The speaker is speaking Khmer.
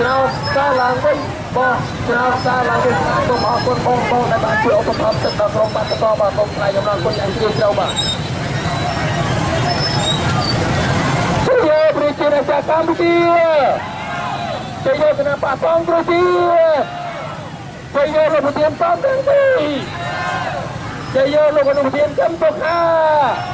ឆ្នោតសារឡើងវិញ បោះឆ្នោតសារឡើងវិញ។ សូមអរគុណបងបងដែលបានជួយឧបត្ថម្ភទឹកដល់ក្រុមបាតុករ បាទ សូមថ្លែងអំណរគុណយ៉ាងជ្រាលជ្រៅ បាទ។ ជ័យប្រជាណាចក្រកម្ពុជា ជ័យគណៈបកសង្គ្រោះជាតិ ជ័យលោកប្រធានសំរងស៊ី ជ័យលោកអនុប្រធានកឹមសុខា។